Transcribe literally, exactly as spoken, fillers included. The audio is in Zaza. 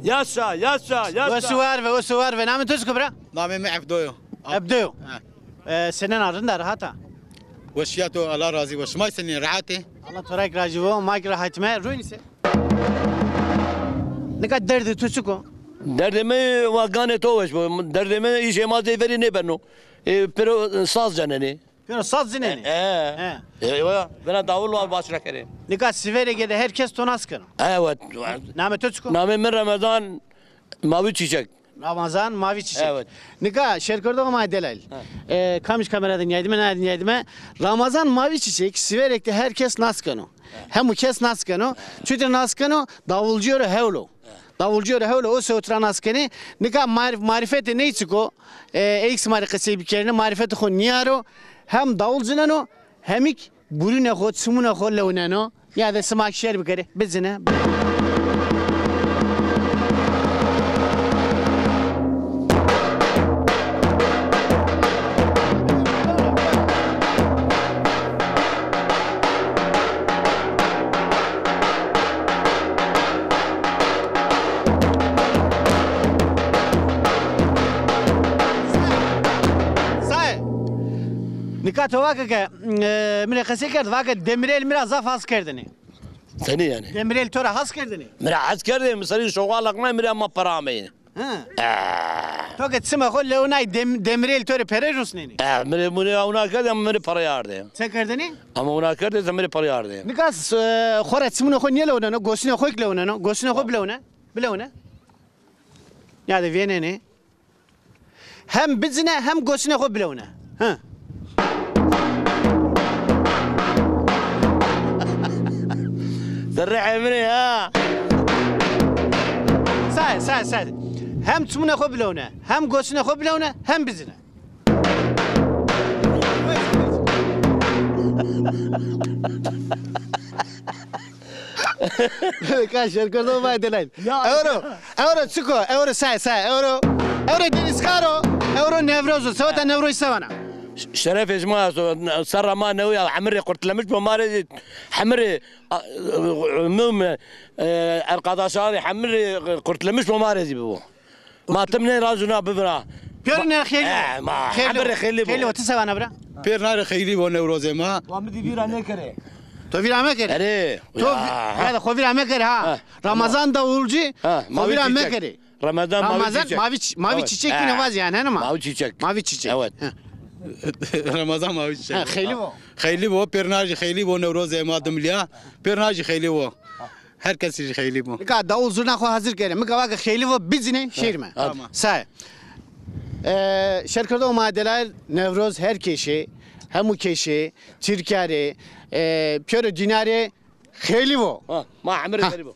Yaşa, yaşa, yaşa. Wes û war be, wes û war be. Namê to çik o bira? Namê mi Evdo yo. Evdo yo. Ha. E, senên a, rind a, rehat a? Weşîya to, Allah razî bo. Şima senên, rehat ê? Allah to ra kî razî bo, ma kî rehat îme. Rûnî se? Nika derdê to çik o? Derdê mi wa ganê to weş bo. Derdê mi îşê ma zey verî nêbeno. E, pêro saz cenenê. Pêro saz cinenê? E, e. He. E, wa, vena dawul wa baş ra kerê. Nika Sîverêke de her kes to nas keno. Evet. Namê to çik o? Namê mi Ramazan Mavî Çîçek. Ramazan Mavî Çîçek. Evet. Nika şêrkerdoxê ma delalî. Ha. E, kamij kamera de nîyaydîme, nîyaydîme. Ramazan Mavî Çîçek, Sîverêk de her kes nas keno. Ha. Hemû kes nas keno. Ha. Çutir nas keno? Davulcîyo rê hewl o. Ha. Davulcîyo rê hewl o, o sewt ra nas kenê. Nika marîf-, marîfetê ney çik o? E, ey sima rê qesey bikerîne, marîfetê xo nîyaro. Hem davul cineno, hemî kî gurînê xo, çimûnê xo lewneno. Ya de sima kî şêr bikerê, bicine. Saê. Nika to vake ke, e, mi rê qesey kerd, vake Demîrêl mi ra zaf has kerdêne. Senî yanî? Demîrêl to ra has kerdêne? Mi ra has kerdêne, mi serî şoxal aqnay, mi rê hema pere ameyêne. Hı. E. To ke çimê xo lewnay, Dem-, Demîrêl to rê pere rusnêne? E, mi rê, mi rê wina kerdê, ama mi rê pere ardê. Se kerdêne? Ama wina kerdê, se mi rê pere ardê. Nika, e, xora çimûnê xo nêlewneno, gosinê xo kî lewneno, gosinê xo bilewne. Bilewne. Ya de vênenê. Hem bicine hem gosinê xo bilewne. Hı. Zerrê emrê ha. Saê, saê, saê. Hem çimûnê xo bilewne, hem gosinê xo bilewne, hem bicine. Ka şêrkerdoxê ma delalî. Ya. Ewro, ewro çik o, ewro saê, saê, ewro, ewro denizkar o, ewro Newroz o, seweta Newroz se vana? Ş-, şerefê şima esto, serra ma newî ya, hemî rê qurtlemiş bo, ma rê zî hemî rê, a, mum, e, erqadaşan rê hemî rê qurtlemiş bo, ma rê zî bibo. Ma tim nê ra zuna bivira. Pêrine xeylî bo. E, ma hemî rê xeylî bo. Xeylî bo, ti se vana bira? Pêrine rê xeylî bo Newrozê ma. Wa mi dî vîra nêkerê. To vîra mekerê. Erê. To ya, vî-, ha, ya da xo vîra mekerê ha. Ha. Ramazan Davulcî, ha, xo vîra mekerê. Ramazan Mavî Çîçek. Ramazan Mavî Çî-, Mavî Çîçek yine vaz yanî, hene ma? Mavî Çîçek. Mavî Çîçek. Evet. Ha. Ramazan Mavî Çîçek. Ha, xeylî bo. Xeylî bo, pêrine jî xeylî bo, Newrozê ma dimilîya. Pêrine jî xeylî bo. Her kesî jî xeylî bo. Nika dawul zurna xo hazir kerê. Nika vake xeylî bo, bicine, şêrîme. Tamam. Saê. E, şêrkerdoxê ma delalî, Newroz her keşê, hemû keşê, Tirkîya rê, e, pêro dîna rê xeylî bo. Ha, ma hemî rê xeylî bo.